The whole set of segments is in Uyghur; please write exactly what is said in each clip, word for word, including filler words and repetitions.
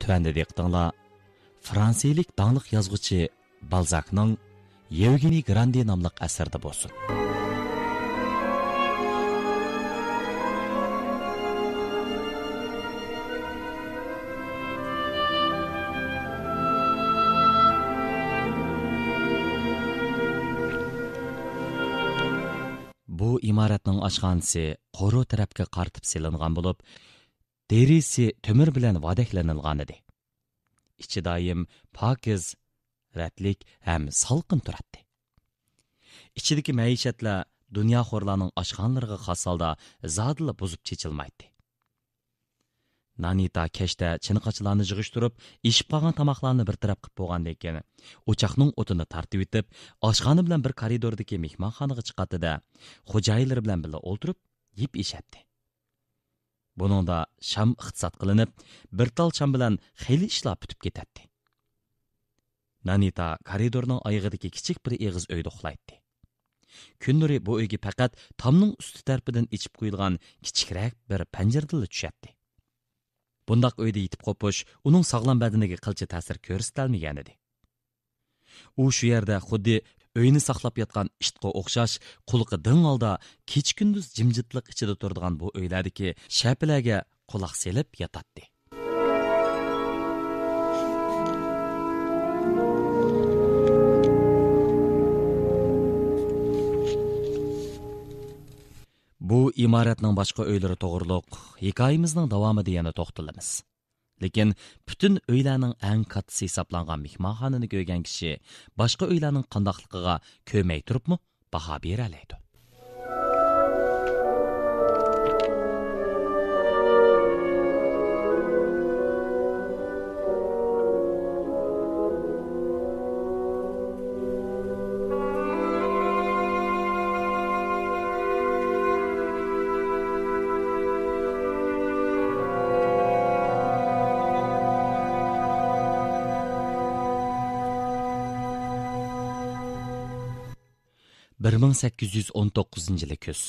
بەندە دىققىتىڭلار فرانسىيىلىك داڭلىق يازغۇچى بالزاكنىڭ يېۋگېنىي گراندې ناملىق ئەسىرىدە بولسۇن. بۇ ئىمارەتنىڭ ئاشخانىسى قورۇ تەرەپكە قارىتىپ سېلىنغان بولۇپ، دېرىزىسى تۆمۈر بىلەن ۋادەكلىنىلغانىدى. ئىچى دائىم پاكىز، رەتلىك ھەم سالقىن تۇراتتى. ئىچىدىكى مەئىشەتلەر دۇنياخورلارنىڭ ئاشخانىلىرىغا خاس ھالدا زادىلا بۇزۇپ چېچىلمايتتى. نانىتا كەچتە چىنىقاچلارنى يىغىشتۇرۇپ، ئېشىپ قالغان تاماقلارنى بىر تەرەپ قىلىپ بولغاندىن كېيىن، ئوچاقنىڭ ئوتىنى تارتىۋېتىپ، ئاشخانا بىلەن بىر كارىدوردىكى مېھمانخانىغا چىقاتتى-دە، خوجايىنلىرى بىلەن بىللە ئولتۇرۇپ يەپ ئىچەتتى. بۇنىڭدا شام ئىقتىساد قىلىنىپ، بىر تال شام بىلەن خېلى ئىشلار پۈتۈپ كېتەتتى. نانىتا كارىدورنىڭ ئايىغىدىكى كىچىك بىر ئېغىز ئۆيدە ئۇخلايتتى. كۈن نۇرى بۇ ئۆيگە پەقەت تامنىڭ ئۈستى تەرىپىدىن ئېچىپ قويۇلغان كىچىكرەك بىر پەنجىرىدىنلا چۈشەتتى. بۇنداق ئۆيدە يېتىپ قوپۇش ئۇنىڭ ساغلام بەدىنىگە قىلچە تەسىر كۆرسىتەلمىگەنىدى. ئۇ شۇ يەردە خۇددى ئۆينى ساقلاپ ياتقان ئىتقا ئوخشاش، قۇلىقى دىڭ ھالدا كېچە-كۈندۈز جىمجىتلىق ئىچىدە تۇرىدىغان بۇ ئۆيلەردىكى شەپىلەرگە قۇلاق سېلىپ ياتاتتى. بۇ ئىمارەتنىڭ باشقا ئۆيلىرى توغرۇلۇق ھېكايىمىزنىڭ داۋامىدا يەنە توختىلىمىز. لېكىن پۈتۈن ئۆيلەرنىڭ ئەڭ كاتتىسى ھېسابلانغان مېھمانخانىنى كۆرگەن كىشى باشقا ئۆيلەرنىڭ قانداقلىقىغا كۆرمەي تۇرۇپمۇ باھا بېرەلەيدۇ. بىر مىڭ سەككىز يۈز ئون توققۇزىنچى يىلى كۈز.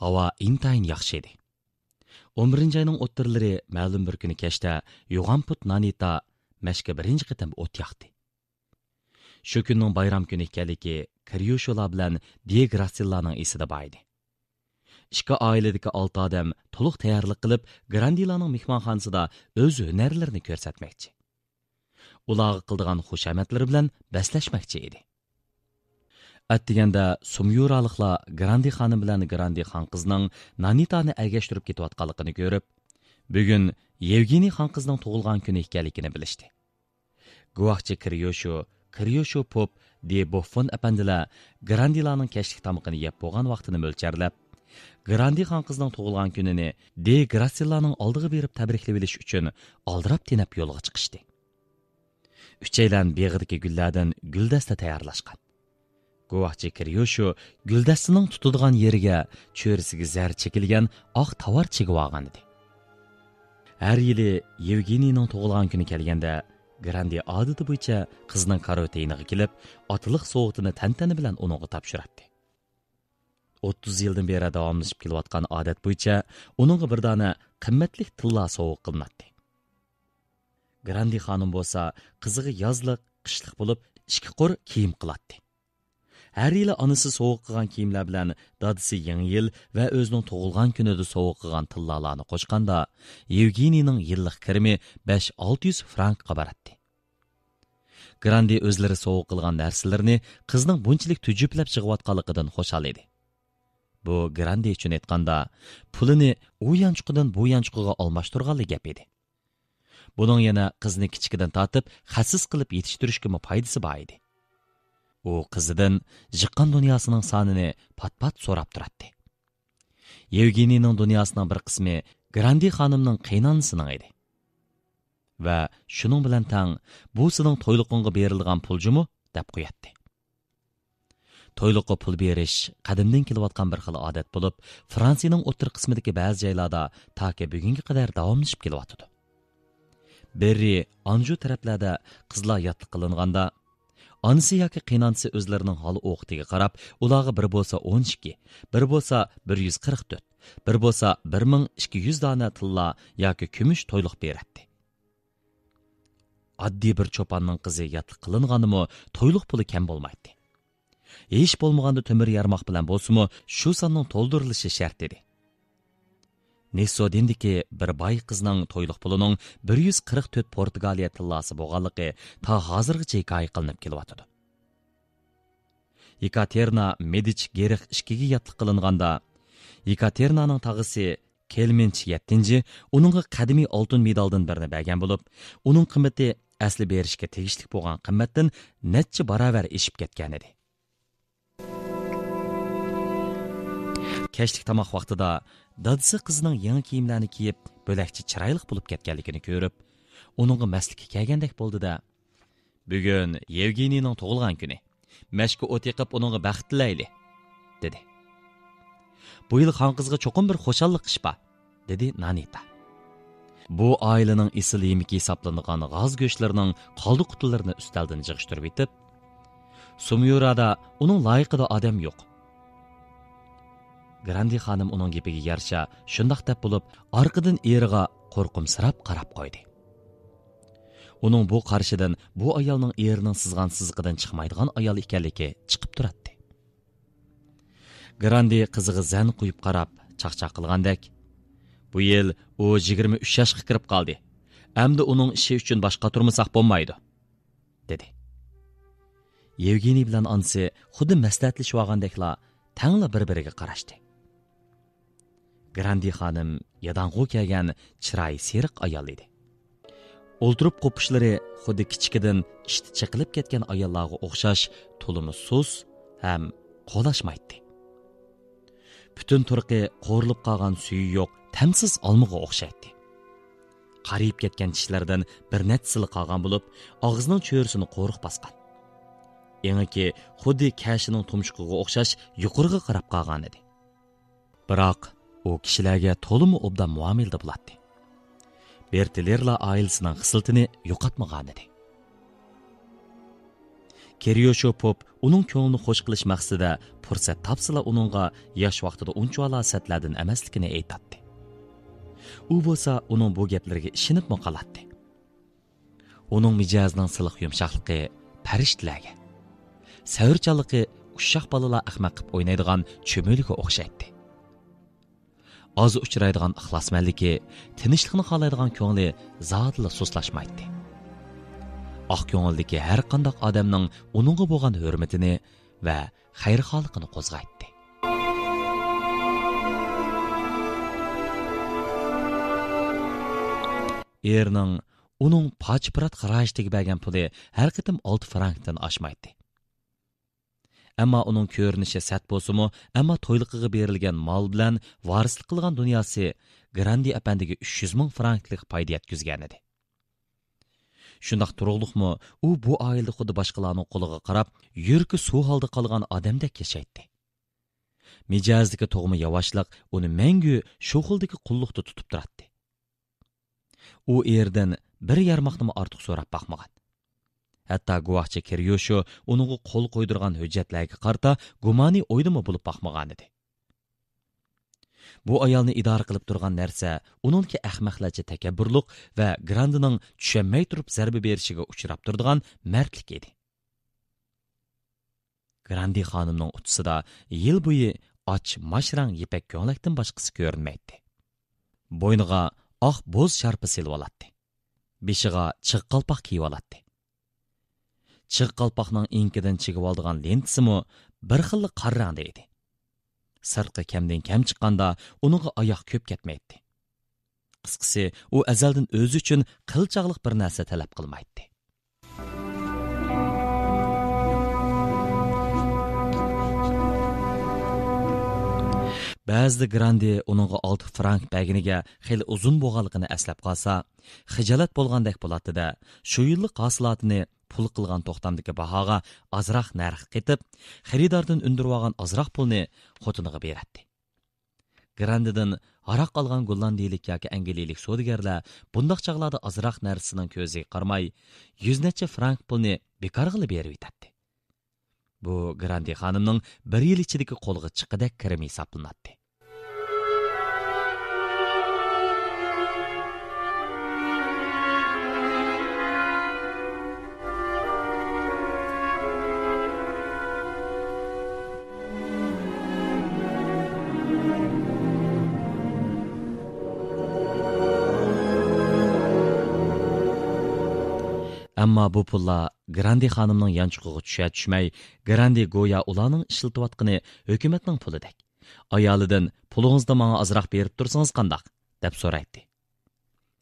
ھاۋا ئىنتايىن ياخشى ئىدى. ئون بىرىنچى ئاينىڭ ئوتتۇرىلىرى مەلۇم بىر كۈنى كەچتە يوغان پۇت نانىتا مەشكە بىرىنچى قېتىم ئوت ياقتى. شۇ كۈننىڭ بايرام كۈنى ئىكەنلىكى كىريوشۇلا بىلەن دې گراسسېللانىڭ ئېسىدە بار ئىدى. ئىككى ئائىلىدىكى ئالتە ئادەم تولۇق تەييارلىق قىلىپ، گراندېلانىڭ مېھمانخانىسىدا ئۆز ھۈنەرلىرىنى كۆرسەتمەكچى. ئۇلارغا قىلىدىغان خۇشامەتلىرى بىلەن بەسلەشمەكچى ئىدى. ئەتىگەندە سۇميۇرالىقلار گراندې خانىم بىلەن گراندې خانقىزنىڭ نانىتانى ئەگەشتۈرۈپ كېتىۋاتقانلىقىنى كۆرۈپ، بۈگۈن يېۋگېنىي خانقىزنىڭ تۇغۇلغان كۈنى ئىكەنلىكىنى بىلىشتى. گۇۋاھچى كىريوشۇ، كىريوشۇ پوپ، دې بوففون ئەپەندىلەر گراندېلانىڭ كەچلىك تامىقىنى يەپ بولغان ۋاقتىنى مۆلچەرلەپ، گراندې خانقىزنىڭ تۇغۇلغان كۈنىنى دې گراسسېللانىڭ ئالدىغا بېرىپ تەبرىكلىۋېلىش ئۈچۈن ئالدىراپ تېنەپ يولغا چىقىشتى. ئۈچەيلەن بېغىدىكى گۈللەردىن گۈلدەستە تەييارلاشقان. گۇۋاھچى كىريوشۇ گۈلدەستىنىڭ تۇتىدىغان يېرىگە چۆرىسىگە زەر چېكىلگەن ئاق تاۋار چىگىۋالغانىدى. ھەر يىلى يېۋگېنىينىڭ تۇغۇلغان كۈنى كەلگەندە، گراندې ئادىتى بويىچە قىزنىڭ كارىۋىتى يېنىغا كېلىپ، ئاتىلىق سوۋغىتىنى تەنتەنە بىلەن ئۇنىڭغا تاپشۇراتتى. ئوتتۇز يىلدىن بېرى داۋاملىشىپ كېلىۋاتقان ئادەت بويىچە ئۇنىڭغا بىر دانە قىممەتلىك تىللا سوۋغا قىلىناتتى. گراندې خانىم بولسا قىزىغا يازلىق، قىشلىق بولۇپ ئىككى قۇر كىيىم قىلاتتى. ھەر يىلى ئانىسى سوۋغا قىلغان كىيىملەر بىلەن دادىسى يېڭى يىل ۋە ئۆزىنىڭ تۇغۇلغان كۈنىدە سوۋغا قىلغان تىللالارنى قوشقاندا، يېۋگېنىينىڭ يىللىق كىرىمى بەش ئالتە يۈز فرانكقا باراتتى. گراندې ئۆزلىرى سوۋغا قىلغان نەرسىلىرىنى قىزنىڭ بۇنچىلىك تۈجۈپلەپ يىغىۋاتقانلىقىدىن خۇشال ئىدى. بۇ گراندې ئۈچۈن ئېيتقاندا، پۇلىنى ئۇ يانچۇقىدىن بۇ يانچۇقىغا ئالماشتۇرغانلا گەپ ئىدى. بۇنىڭ يەنە قىزنى كىچىكىدىن تارتىپ خەسىس قىلىپ يېتىشتۈرۈشكىمۇ پايدىسى بار ئىدى. ئۇ قىزىدىن يىغقان دۇنياسىنىڭ سانىنى پات-پات سوراپ تۇراتتى. يېۋگېنىينىڭ دۇنياسىنىڭ بىر قىسمى گراندې خانىمنىڭ قېيىنئانىسىنىڭ ئىدى. ۋە شۇنىڭ بىلەن تەڭ، «بۇ سېنىڭ تويلۇقۇڭغا بېرىلىدىغان پۇل جۇمۇ» دەپ قوياتتى. تويلۇققا پۇل بېرىش قەدىمدىن كېلىۋاتقان بىر خىل ئادەت بولۇپ، فرانسىيىنىڭ ئوتتۇرا قىسمىدىكى بەزى جايلاردا تاكى بۈگۈنگە قەدەر داۋاملىشىپ كېلىۋاتىدۇ. بېررى، ئانژۇ تەرەپلەردە قىزلار ياتلىق قىلىنغاندا، ئانىسى ياكى قېيىنئانىسى ئۆزلىرىنىڭ ھال-ئوقىتىگە قاراپ، ئۇلارغا بىر بولسا ئون ئىككى، بىر بولسا بىر يۈز قىرىق تۆت، بىر بولسا بىر مىڭ ئىككى يۈز دانە تىللا ياكى كۈمۈش تويلۇق بېرەتتى. ئاددىي بىر چوپاننىڭ قىزى ياتلىق قىلىنغاندىمۇ تويلۇق پۇلى كەم بولمايتتى. ھېچ بولمىغاندا تۆمۈر يارماق بىلەن بولسىمۇ شۇ ساننىڭ تولدۇرۇلۇشى شەرت ئىدى. نېسسودىندىكى بىر باي قىزنىڭ تويلۇق پۇلىنىڭ بىر يۈز قىرىق تۆت پورتۇگالىيە تىللاسى بولغانلىقى تا ھازىرغىچە ھېكايە قىلىنىپ كېلىۋاتىدۇ. يېكاتېرىنا مېدىچ گېرىخ ئىككىگە ياتلىق قىلىنغاندا، يېكاتېرىنانىڭ تاغىسى كلېمېنچ يەتتىنچى ئۇنىڭغا قەدىمىي ئالتۇن مېدالدىن بىرنى بەرگەن بولۇپ، ئۇنىڭ قىممىتى ئەسلى بېرىشكە تېگىشلىك بولغان قىممەتتىن نەچچە باراۋەر ئېشىپ كەتكەنىدى. كەچلىك تاماق ۋاقتىدا دادىسى قىزىنىڭ يېڭى كىيىملەرنى كىيىپ، بۆلەكچە چىرايلىق بولۇپ كەتكەنلىكىنى كۆرۈپ، ئۇنىڭغا مەستلىككە كەلگەندەك بولدى-دە، «بۈگۈن يېۋگېنىينىڭ تۇغۇلغان كۈنى. مەشكە ئوت يېقىپ، ئۇنىڭغا بەخت تىلەيلى» دېدى. «بۇ يىل خانقىزغا چوقۇم بىر خۇشاللىق ئىش بار» دېدى نانىتا. بۇ ئائىلىنىڭ ئېسىل يېمىكى ھېسابلىنىدىغان غاز گۆشلىرىنىڭ قالدى-قۇتىلىرىنى ئۈستەلدىن يىغىشتۇرۇۋېتىپ، «سۇميۇرادا ئۇنىڭ لايىقىدا ئادەم يوق.» گراندى خانىم ئۇنىڭ گېپىگە يارىشا شۇنداق دەپ بولۇپ، ئارقىدىن ئېرىغا قورقۇمسىراپ قاراپ قويدى. ئۇنىڭ بۇ قارىشىدىن بۇ ئايالنىڭ ئېرىنىڭ سىزغان سىزىقىدىن چىقمايدىغان ئايال ئىكەنلىكى چىقىپ تۇراتتى. گراندى قىزىغا زەن قويۇپ قاراپ، چاقچاق قىلغاندەك، «بۇ يىل ئۇ يىگىرمە ئۈچ ياشقا كىرىپ قالدى. ئەمدى ئۇنىڭ ئىشى ئۈچۈن باش قاتۇرمىساق بولمايدۇ» دېدى. يېۋگېنىي بىلەن ئانىسى خۇددى مەسلىھەتلىشىۋالغاندەكلا تەڭلا بىر-بىرىگە قاراشتى. گراندى خانىم ياداڭغۇ كەلگەن چىرايى سېرىق ئايال ئىدى. ئولتۇرۇپ قوپۇشلىرى خۇددى كىچىكىدىن ئىشتە چېقىلىپ كەتكەن ئاياللارغا ئوخشاش تولىمۇ سۇس ھەم قولاشمايتتى. پۈتۈن تۇرقى قورۇلۇپ قالغان سۈيى يوق تەمسىز ئالمىغا ئوخشايتتى. قارىيىپ كەتكەن چىشلىرىدىن بىر نەچچىسىلا قالغان بولۇپ، ئاغزىنىڭ چۆرىسىنى قورۇق باسقان. ئېڭىكى خۇددى كەشىنىڭ تۇمشۇقىغا ئوخشاش يۇقىرىغا قاراپ قالغانىدى. بىراق ئۇ كىشىلەرگە تولىمۇ ئوبدان مۇئامىلىدە بولاتتى. بېرتىلېرلا ئائىلىسىنىڭ خىسلىتىنى يوقاتمىغانىدى. كىريوشو پوپ ئۇنىڭ كۆڭلىنى خۇش قىلىش مەقسىتىدە پۇرسەت تاپسىلا ئۇنىڭغا ياش ۋاقتىدا ئۇنچىۋالا سەتلەردىن ئەمەسلىكىنى ئېيتاتتى. ئۇ بولسا ئۇنىڭ بۇ گەپلىرىگە ئىشىنىپمۇ قالاتتى. ئۇنىڭ مىجەزىنىڭ سىلىق يۇمشاقلىقى پەرىشتىلەرگە، سەۋرچانلىقى ئۇششاق بالىلار ئەخمەق قىپ ئوينايدىغان چۈمۈلىگە ئوخشايتتى. ئاز ئۇچرايدىغان ئىخلاسمەنلىكى، تىنچلىقنى خالايدىغان كۆڭلى زادىلا سۇسلاشمايتتى. ئاق كۆڭۈلدىكى ھەر قانداق ئادەمنىڭ ئۇنىڭغا بولغان ھۆرمىتىنى ۋە خەيرخاھلىقىنى قوزغايتتى. ئېرىنىڭ ئۇنىڭ پاچ-پۇرات خىراجىتىگە بەرگەن پۇلى ھەر قېتىم ئالتە فرانكتىن ئاشمايتتى. ئەمما ئۇنىڭ كۆرۈنۈشى سەت بولسىمۇ، ئەمما تويلۇقىغا بېرىلگەن مال بىلەن ۋارىسلىق قىلغان دۇنياسى گراندى ئەپەندىگە ئۈچ يۈز مىڭ فرانكلىق پايدا يەتكۈزگەنىدى. شۇنداق تۇرۇقلۇقمۇ، ئۇ بۇ ئائىلىدە خۇددى باشقىلارنىڭ قولىغا قاراپ، يۈرىكى سۇ ھالدا قالغان ئادەمدەك ياشايتتى. مىجەزىدىكى تۇغما ياۋاشلىق ئۇنى مەڭگۈ شۇ خىلدىكى قۇللۇقتا تۇتۇپ تۇراتتى. ئۇ ئېرىدىن بىر يارماقنىمۇ ئارتۇق سوراپ باقمىغان. ھەتتا گۇۋاھچى كىريوشو ئۇنىڭغا قول قويدۇرغان ھۆججەتلەرگە قارىتا گۇمانىي ئويدىمۇ بولۇپ باقمىغانىدى. بۇ ئايالنى ئىدارە قىلىپ تۇرغان نەرسە ئۇنىڭدىكى ئەخمەقلەرچە تەكەببۇرلۇق ۋە گراندىنىڭ چۈشەنمەي تۇرۇپ زەربە بېرىشىگە ئۇچراپ تۇرىدىغان مەردلىك ئىدى. گراندى خانىمنىڭ ئۇچىسىدا يىل بويى ئاچ ماش رەڭ يىپەك كۆڭلەكتىن باشقىسى كۆرۈنمەيتتى. بوينىغا ئاق بوز شارپا سېلىۋالاتتى. بېشىغا چىغ قالپاق كىيىۋالاتتى. چىغ قالپاقنىڭ ئېڭىكىدىن چىگىۋالىدىغان لېنتىسىمۇ بىر خىللا قارا رەڭدە ئىدى. سىرتقا كەمدىن كەم چىققاندا ئۇنىڭغا ئاياق كۆپ كەتمەيتتى. قىسقىسى، ئۇ ئەزەلدىن ئۆزى ئۈچۈن قىلچاقلىق بىر نەرسە تەلەپ قىلمايتتى. بەزىدە گراندى ئۇنىڭغا ئالتە فرانك بەرگىنىگە خېلى ئۇزۇن بولغانلىقىنى ئەسلەپ قالسا، خىجالەت بولغاندەك بولاتتى-دە، شۇ يىللىق ھاسىلاتىنى پۇل قىلغان توختامدىكى باھاغا ئازراق نەرخ قېتىپ، خېرىداردىن ئۈندۈرۈۋالغان ئازراق پۇلنى خوتۇنىغا بېرەتتى. گراندىدىن ھاراق ئالغان گوللاندىيىلىك ياكى ئەنگلىيىلىك سودىگەرلەر بۇنداق چاغلاردا ئازراق نەرسىنىڭ كۆزىگە قارىماي، يۈز نەچچە فرانك پۇلنى بىكارغىلا بېرىۋېتەتتى. بۇ گراندى خانىمنىڭ بىر يىل ئىچىدىكى قولغا چىققىدەك كىرىمى ھېسابلىناتتى. ئەمما بۇ پۇللار گراندې خانىمنىڭ يانچۇقىغا چۈشە-چۈشمەي، گراندې گويا ئۇلارنىڭ ئىشلىتىۋاتقىنى ھۆكۈمەتنىڭ پۇلىدەك. ئايالىدىن، «پۇلىڭىزنى ماڭا ئازراق بېرىپ تۇرسىڭىز قانداق؟» دەپ سورايتتى.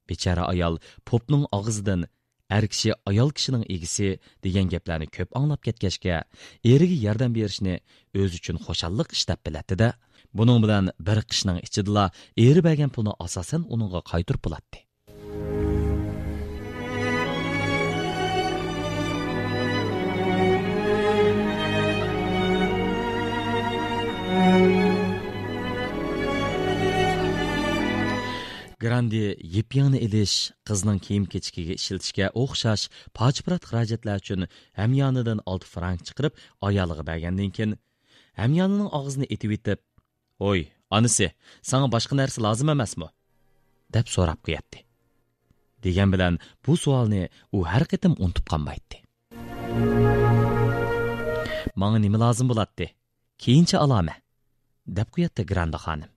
بىچارە ئايال پوپنىڭ ئاغزىدىن «ئەر كىشى ئايال كىشىنىڭ ئىگىسى» دېگەن گەپلەرنى كۆپ ئاڭلاپ كەتكەچكە، ئېرىگە ياردەم بېرىشنى ئۆزى ئۈچۈن خۇشاللىق ئىش دەپ بىلەتتى-دە، بۇنىڭ بىلەن بىر قىشنىڭ ئىچىدىلا ئېرى بەرگەن پۇلنى ئاساسەن ئۇنىڭغا قايتۇرۇپ بولاتتى. گراندې يىپ-يېڭىنى ئېلىش، قىزنىڭ كىيىم-كېچىكىگە ئىشلىتىشكە ئوخشاش پارچە-پۇرات خىراجەتلەر ئۈچۈن ھەميانىدىن ئالتە فرانك چىقىرىپ، ئايالىغا بەرگەندىن كېيىن، ھەميانىنىڭ ئاغزىنى ئېتىۋېتىپ، «ھوي، ئانىسى، ساڭا باشقا نەرسە لازىم ئەمەسمۇ؟» دەپ سوراپ قوياتتى. دېگەن بىلەن بۇ سوئالنى ئۇ ھەر قېتىم ئۇنتۇپ قالمايتتى. «ماڭا نېمە لازىم بولاتتى؟ كېيىنچە ئالامەن» دەپ قوياتتى گراندې خانىم.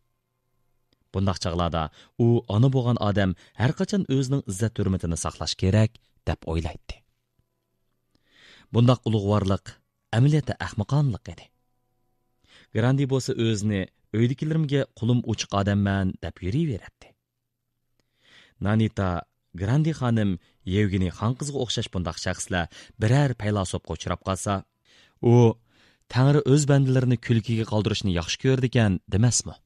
بۇنداق چاغلاردا ئۇ ئانا بولغان ئادەم ھەرقاچان ئۆزىنىڭ ئىززەت-ھۆرمىتىنى ساقلاش كېرەك دەپ ئويلايتتى. بۇنداق ئۇلۇغۋارلىق ئەمەلىيەتتە ئەخمىقانىلىق ئىدى. گراندې بولسا ئۆزىنى «ئۆيدىكىلىرىمگە قولۇم ئوچۇق ئادەممەن» دەپ يۈرۈۋېرەتتى. نانىتا، گراندې خانىم يېۋگېنىي خان قىزغا ئوخشاش بۇنداق شەخسلەر بىرەر پەيلاسوپقا ئۇچراپ قالسا، ئۇ تەڭرى ئۆز بەندىلىرىنى كۈلكىگە قالدۇرۇشنى ياخشى كۆرىدىكەن دېمەسمۇ؟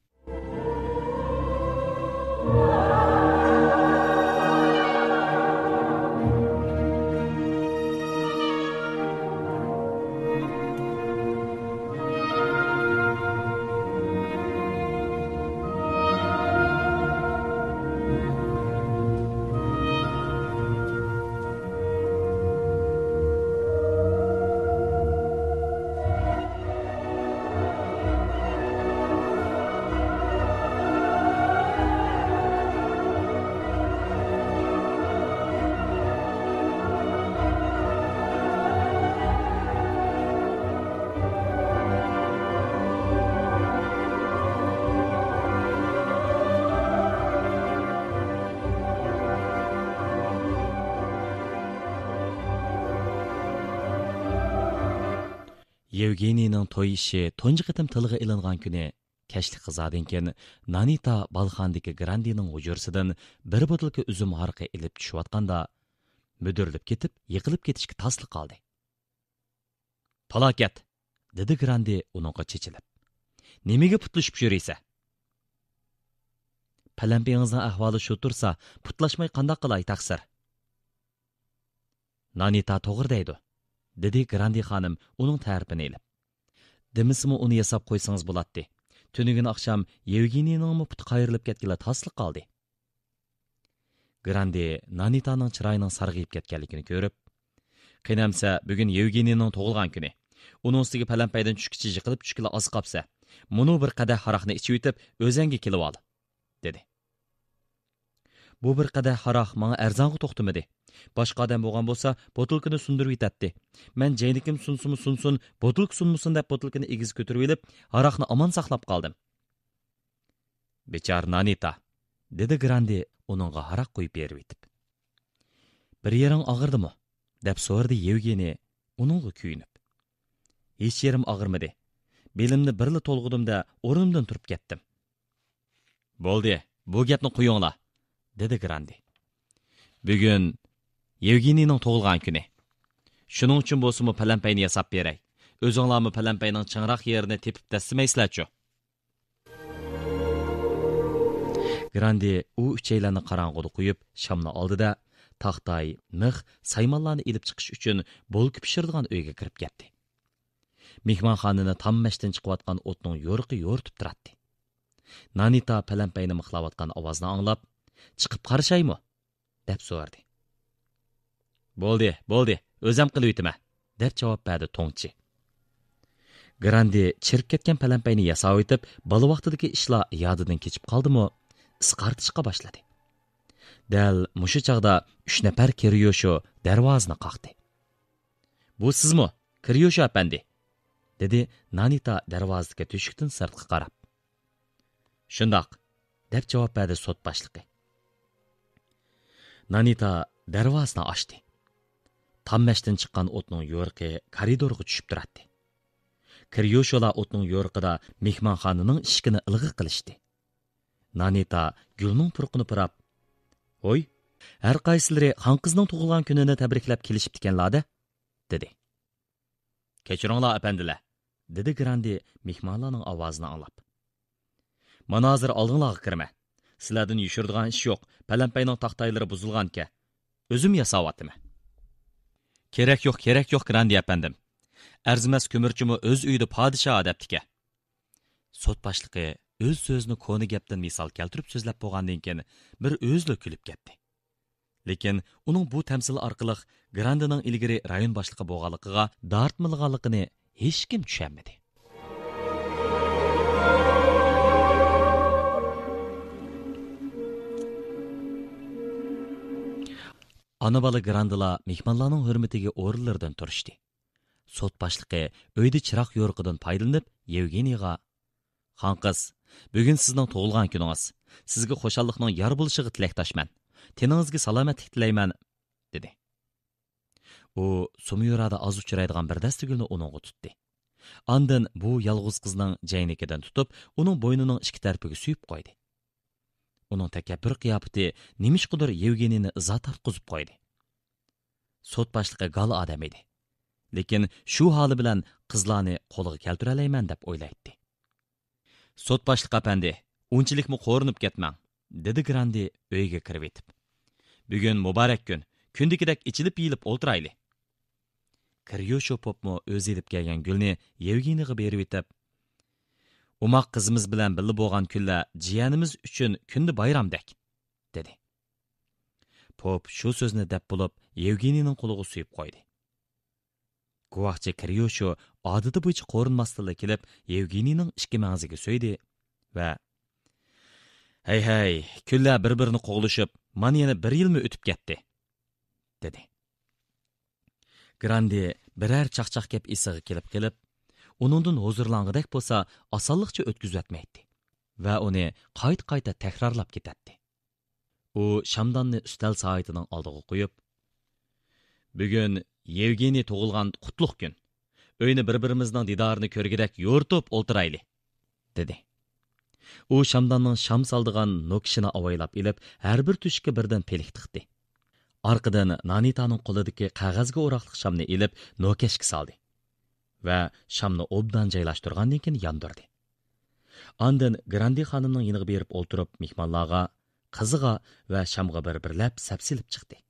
يېۋگېنىينىڭ توي ئىشى تۇنجى قېتىم تىلغا ئېلىنغان كۈنى كەچلىك غىزادىن كېيىن نانىتا بالخانىدىكى گراندېنىڭ ھۇجرىسىدىن بىر بوتۇلكا ئۈزۈم ھارىقى ئېلىپ چۈشۈۋاتقاندا، مۈدۈرلىپ كېتىپ، يىقىلىپ كېتىشكە تاسلا قالدى. «پالاكەت!» دېدى گراندې ئۇنىڭغا چېچىلىپ. «نېمىگە پۇتلىشىپ يۈرىسەن؟» «پەلەمپىيىڭىزنىڭ ئەھۋالى شۇ تۇرسا، پۇتلاشماي قانداق قىلاي، تەقسىر؟» «نانىتا توغرا دەيدۇ»، دېدى گراندې خانىم ئۇنىڭ تەرىپىنى ئېلىپ. «دېمىسىمۇ ئۇنى ياساپ قويسىڭىز بولاتتى. تۈنۈگۈن ئاخشام يېۋگېنىينىڭمۇ پۇتى قايرىلىپ كەتكىلى تاسلا قالدى.» گراندې نانىتانىڭ چىرايىنىڭ سارغىيىپ كەتكەنلىكىنى كۆرۈپ، «قېنى ئەمسە، بۈگۈن يېۋگېنىينىڭ تۇغۇلغان كۈنى. ئۇنىڭ ئۈستىگە پەلەمپەيدىن چۈشكىچە يىقىلىپ چۈشكىلى ئاز قاپسەن. مۇنۇ بىر قەدەھ ھاراقنى ئىچىۋېتىپ، ئۆزەڭگە كېلىۋال» دېدى. «بۇ بىر قەدەھ ھاراق ماڭا ئەرزانغا توختىمىدى. باشقا ئادەم بولغان بولسا، بوتۇلكىنى سۇندۇرۇۋېتەتتى. مەن جەينىكىم سۇنسىمۇ سۇنسۇن، بوتۇلكا سۇنمىسۇن دەپ، بوتۇلكىنى ئېگىز كۆتۈرۈۋېلىپ، ھاراقنى ئامان ساقلاپ قالدىم.» «بىچارە نانىتا»، دېدى گراندې ئۇنىڭغا ھاراق قۇيۇپ بېرىۋېتىپ. «بىر يېرىڭ ئاغرىدىمۇ؟» دەپ سورىدى يېۋگېنىي ئۇنىڭغا كۆيۈنۈپ. «ھېچ يېرىم ئاغرىمىدى. بېلىمنى بىرلا تولغىدىم-دە، ئورنۇمدىن تۇرۇپ كەتتىم.» «بولدى، بۇ گەپنى قويۇڭلار»، دېدى گراندې. «بۈگۈن يېۋگېنىينىڭ تۇغۇلغان كۈنى. شۇنىڭ ئۈچۈن بولسىمۇ پەلەمپەينى ياساپ بېرەي. ئۆزۈڭلارمۇ پەلەمپەينىڭ چىڭراق يېرىنى تېپىپ دەسسىمەيسىلەرچۇ؟» گراندې ئۇ ئۈچەيلەننى قاراڭغۇدا قويۇپ، شامنى ئالدى-دە، تاختاي، مىخ، سايمانلارنى ئېلىپ چىقىش ئۈچۈن بولكا پىشۇرىدىغان ئۆيگە كىرىپ كەتتى. مېھمانخانىنى تاممەشتىن چىقىۋاتقان ئوتنىڭ يورۇقى يورۇتۇپ تۇراتتى. نانىتا پەلەمپەينى مىخلاۋاتقان ئاۋازنى ئاڭلاپ، «چىقىپ قارىشايمۇ؟» دەپ سورىدى. «بولدى، بولدى، ئۆزەم قىلىۋېتىمەن»، دەپ جاۋاب بەردى توڭچى. گراندې چىرىپ كەتكەن پەلەمپەينى ياساۋېتىپ، بالا ۋاقتىدىكى ئىشلار يادىدىن كېچىپ قالدىمۇ، ئىس قارتىشقا باشلىدى. دەل مۇشۇ چاغدا ئۈچ نەپەر كىريوشۇ دەرۋازىنى قاقتى. «بۇ سىزمۇ، كىريوشۇ ئەپەندى؟» دېدى نانىتا دەرۋازىدىكى تۆشۈكتىن سىرتقا قاراپ. «شۇنداق»، دەپ جاۋاب بەردى سوت باشلىقى. نانىتا دەرۋازىنى ئاچتى. تاممەشتىن چىققان ئوتنىڭ يورۇقى كارىدورغا چۈشۈپ تۇراتتى. كىريوشولا ئوتنىڭ يورۇقىدا مېھمانخانىنىڭ ئىشىكىنى ئىلغا قىلىشتى. نانىتا گۈلنىڭ پۇرىقىنى پۇراپ، «ھوي، ھەر قايسىلىرى خانقىزنىڭ تۇغۇلغان كۈنىنى تەبرىكلەپ كېلىشىپتىكەنلا-دە؟» دېدى. «كەچۈرۈڭلار، ئەپەندىلەر»، دېدى گراندې مېھمانلارنىڭ ئاۋازىنى ئاڭلاپ. «مانا ھازىر ئالدىڭلارغا كىرىمەن. سىلەردىن يوشۇرىدىغان ئىش يوق، پەلەمپەينىڭ تاختايلىرى بۇزۇلغانىكەن. ئۆزۈم ياساۋاتىمەن.» «كېرەك يوق، كېرەك يوق، گراندې ئەپەندىم. ئەرزىمەس كۆمۈرچىمۇ ئۆز ئۆيىدە پادىشاھ» دەپتىكەن. سوت باشلىقى ئۆز سۆزىنى كونا گەپتىن مىسال كەلتۈرۈپ سۆزلەپ بولغاندىن كېيىن، بىر ئۆزىلا كۈلۈپ كەتتى. لېكىن ئۇنىڭ بۇ تەمسىلى ئارقىلىق گراندېنىڭ ئىلگىرى رايون باشلىقى بولغانلىقىغا دارتمىلىغانلىقىنى ھېچكىم چۈشەنمىدى. ئانا-بالا گراندېلار مېھمانلارنىڭ ھۆرمىتىگە ئورۇنلىرىدىن تۇرۇشتى. سوت باشلىقى ئۆيدە چىراغ يورۇقىدىن پايدىلىنىپ، يېۋگېنىيغا، «خانقىز، بۈگۈن سىزنىڭ تۇغۇلغان كۈنىڭىز. سىزگە خۇشاللىقنىڭ يار بولۇشىغا تىلەكداشمەن. تېنىڭىزگە سالامەتلىك تىلەيمەن»، دېدى. ئۇ سۇميۇرادا ئاز ئۇچرايدىغان بىر دەستە گۈلنى ئۇنىڭغا تۇتتى. ئاندىن بۇ يالغۇز قىزنىڭ جەينىكىدىن تۇتۇپ، ئۇنىڭ بوينىنىڭ ئىككى تەرىپىگە سۆيۈپ قويدى. ئۇنىڭ تەكەببۇر قىياپىتى نېمىشقىدۇر يېۋگېنىينى ئىزا تارتقۇزۇپ قويدى. سوت باشلىقى گال ئادەم ئىدى. لېكىن شۇ ھالى بىلەن قىزلارنى قولغا كەلتۈرەلەيمەن دەپ ئويلايتتى. «سوت باشلىقى ئەپەندى، ئۇنچىلىكمۇ قورۇنۇپ كەتمەڭ»، دېدى گراندې ئۆيگە كىرىۋېتىپ. «بۈگۈن مۇبارەك كۈن، كۈندىكىدەك ئېچىلىپ يېيىلىپ ئولتۇرايلى.» كىريوشوپوپمۇ ئۆزى ئېلىپ كەلگەن گۈلنى يېۋگېنىيغا بېرىۋېتىپ، «ئوماق قىزىمىز بىلەن بىللە بولغان كۈنلەر جىيەنىمىز ئۈچۈن كۈندە بايرامدەك»، دېدى. پوپ شۇ سۆزنى دەپ بولۇپ، يېۋگېنىينىڭ قولىغا سۆيۈپ قويدى. گۇۋاھچى كىريوشو ئادىتى بويىچە قورۇنماستىنلا كېلىپ، يېۋگېنىينىڭ ئىككى مەڭزىگە سۆيدى ۋە، «ھەي، ھەي، كۈنلەر بىر-بىرىنى قوغلىشىپ، مانا يەنە بىر يىلمۇ ئۆتۈپ كەتتى»، دېدى. گراندې بىرەر چاقچاق گەپ ئېسىغا كېلىپ قېلىپ، ئۇنىڭدىن ھۇزۇرلانغۇدەك بولسا، ئاسانلىقچە ئۆتكۈزۈۋەتمەيتتى ۋە ئۇنى قايتا-قايتا تەكرارلاپ كېتەتتى. ئۇ شامداننى ئۈستەل سائىتىنىڭ ئالدىغا قويۇپ، «بۈگۈن يېۋگېنىي تۇغۇلغان قۇتلۇق كۈن. ئۆينى بىر-بىرىمىزنىڭ دىدارىنى كۆرگۈدەك يورۇتۇپ ئولتۇرايلى»، دېدى. ئۇ شامداننىڭ شام سالىدىغان نوكىشىنى ئاۋايلاپ ئېلىپ، ھەر بىر تۆشۈككە بىردىن پىلىك تىقتى. ئارقىدىن نانىتانىڭ قولىدىكى قەغەزگە ئوراقلىق شامنى ئېلىپ، نوكەشكە سالدى ۋە شامنى ئوبدان جايلاشتۇرغاندىن كېيىن ياندۇردى. ئاندىن گراندې خانىمنىڭ يېنىغا بېرىپ ئولتۇرۇپ، مېھمانلارغا، قىزىغا ۋە شامغا بىر-بىرلەپ سەپسېلىپ چىقتى.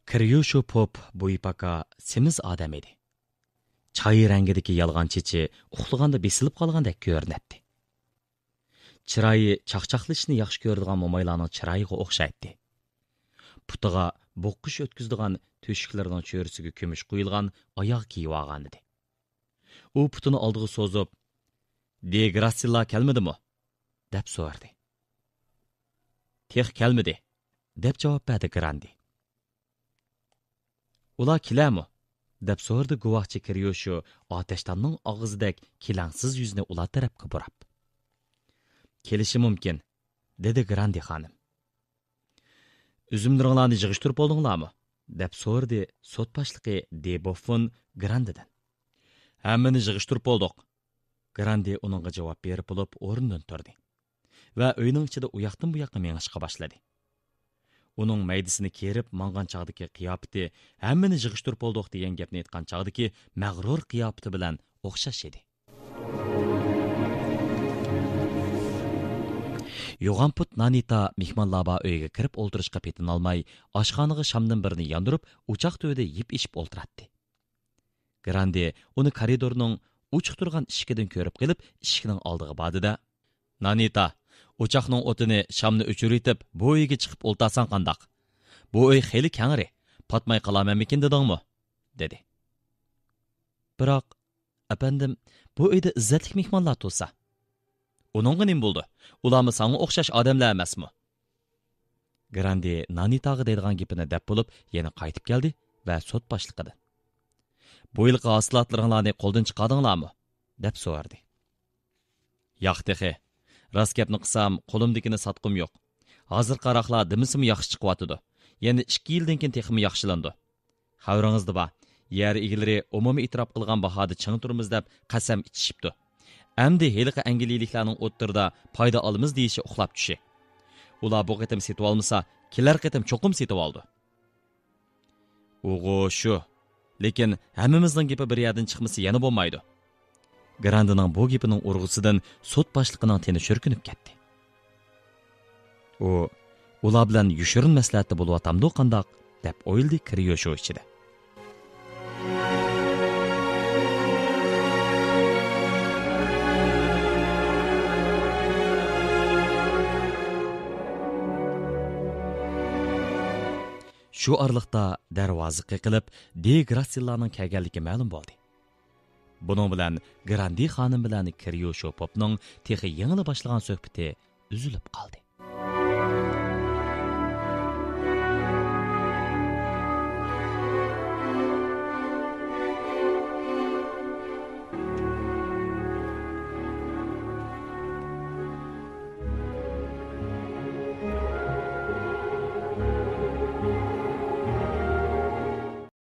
كىريوشو پوپ بويى پاكا، سېمىز ئادەم ئىدى. چاي رەڭگىدىكى يالغان چېچى ئۇخلىغاندا بېسىلىپ قالغاندەك كۆرۈنەتتى. چىرايى چاقچاقلىشىشنى ياخشى كۆرىدىغان مومايلارنىڭ چىرايىغا ئوخشايتتى. پۇتىغا بوغقۇچ ئۆتكۈزىدىغان تۆشۈكلىرىنىڭ چۆرىسىگە كۈمۈش قويۇلغان ئاياغ كىيىۋالغانىدى. ئۇ پۇتىنى ئالدىغا سوزۇپ، «دې گراتسىللار كەلمىدىمۇ؟» دەپ سورىدى. «تېخى كەلمىدى»، دەپ جاۋاب بەردى گراندې. «ئۇلار كېلەرمۇ؟» دەپ سورىدى گۇۋاھچى كىريوشو ئاتەشداننىڭ ئاغزىدەك كېلەڭسىز يۈزىنى ئۇلار تەرەپكە بۇراپ. «كېلىشى مۇمكىن»، دېدى گراندې خانىم. «ئۈزۈملىرىڭلارنى يىغىشتۇرۇپ بولدۇڭلارمۇ؟» دەپ سورىدى سوت باشلىقى دې بوففون گراندېدىن. «ھەممىنى يىغىشتۇرۇپ بولدۇق.» گراندې ئۇنىڭغا جاۋاب بېرىپ بولۇپ ئورنىدىن تۇردى ۋە ئۆينىڭ ئىچىدە ئۇياقتىن بۇياققا مېڭىشقا باشلىدى. ئۇنىڭ مەيدىسىنى كېرىپ ماڭغان چاغدىكى قىياپىتى ھەممىنى يىغىشتۇرۇپ بولدۇق دېگەن گەپنى ئېيتقان چاغدىكى مەغرۇر قىياپىتى بىلەن ئوخشاش ئىدى. يوغان پۇت نانىتا مېھمانلار بار ئۆيگە كىرىپ ئولتۇرۇشقا پېتىنالماي، ئاشخانىغا شامدىن بىرنى ياندۇرۇپ، ئوچاق تۈۋىدە يىپ ئېشىپ ئولتۇراتتى. گراندې ئۇنى كارىدورنىڭ ئوچۇق تۇرغان ئىشىكىدىن كۆرۈپ قېلىپ، ئىشىكنىڭ ئالدىغا باردى-دە، نانىتا، ئوچاقنىڭ ئوتىنى، شامنى ئۆچۈرۈۋېتىپ، بۇ ئۆيگە چىقىپ ئولتۇرساڭ قانداق؟ بۇ ئۆي خېلى كەڭرى، پاتماي قالارمەنمىكىن دېدىڭمۇ؟ دېدى. بىراق، ئەپەندىم، بۇ ئۆيدە ئىززەتلىك مېھمانلار تۇرسا. ئۇنىڭغا نېمە بولدى؟ ئۇلارمۇ ساڭا ئوخشاش ئادەملەر ئەمەسمۇ؟ گراندې نانىتاغا دەيدىغان گېپىنى دەپ بولۇپ، يەنە قايتىپ كەلدى ۋە سوت باشلىقىدىن، بۇ يىلقى ھاسىلاتلىرىڭلارنى قولدىن چىقاردىڭلارمۇ؟ دەپ سورىدى. ياق تېخى. راست گەپنى قىلسام، قولۇمدىكىنى ساتقۇم يوق. ھازىرقى ھاراقلار دېمىسىمۇ ياخشى چىقىۋاتىدۇ. يەنە ئىككى يىلدىن كېيىن تېخىمۇ ياخشىلىنىدۇ. خەۋىرىڭىزدە بار، يەر ئىگىلىرى ئومۇمىي ئېتىراپ قىلغان باھادا چىڭ تۇرىمىز دەپ قەسەم ئىچىشىپتۇ. ئەمدى ھېلىقى ئەنگلىيىلىكلەرنىڭ ئوتتۇرىدا پايدا ئالىمىز دېيىشى ئۇخلاپ چۈشى. ئۇلار بۇ قېتىم سېتىۋالمىسا، كېلەر قېتىم چوقۇم سېتىۋالىدۇ. ئۇغۇ شۇ. لېكىن ھەممىمىزنىڭ گېپى بىر يەردىن چىقمىسا يەنە بولمايدۇ. گراندېنىڭ بۇ گېپىنىڭ ئۇرغۇسىدىن سوت باشلىقىنىڭ تېنى شۈركۈنۈپ كەتتى. ئۇ، ئۇلار بىلەن يوشۇرۇن مەسلىھەتتە بولۇۋاتامدۇ قانداق؟ دەپ ئويلىدى كىرىيوشو ئىچىدە. شۇ ئارىلىقتا دەرۋازا قېقىلىپ، دې گراتسېللارنىڭ كەلگەنلىكى مەلۇم بولدى. بۇنىڭ بىلەن گراندې خانىم بىلەن كىرىيوشو پوپنىڭ تېخى يېڭىلا باشلىغان سۆھبىتى ئۈزۈلۈپ قالدى.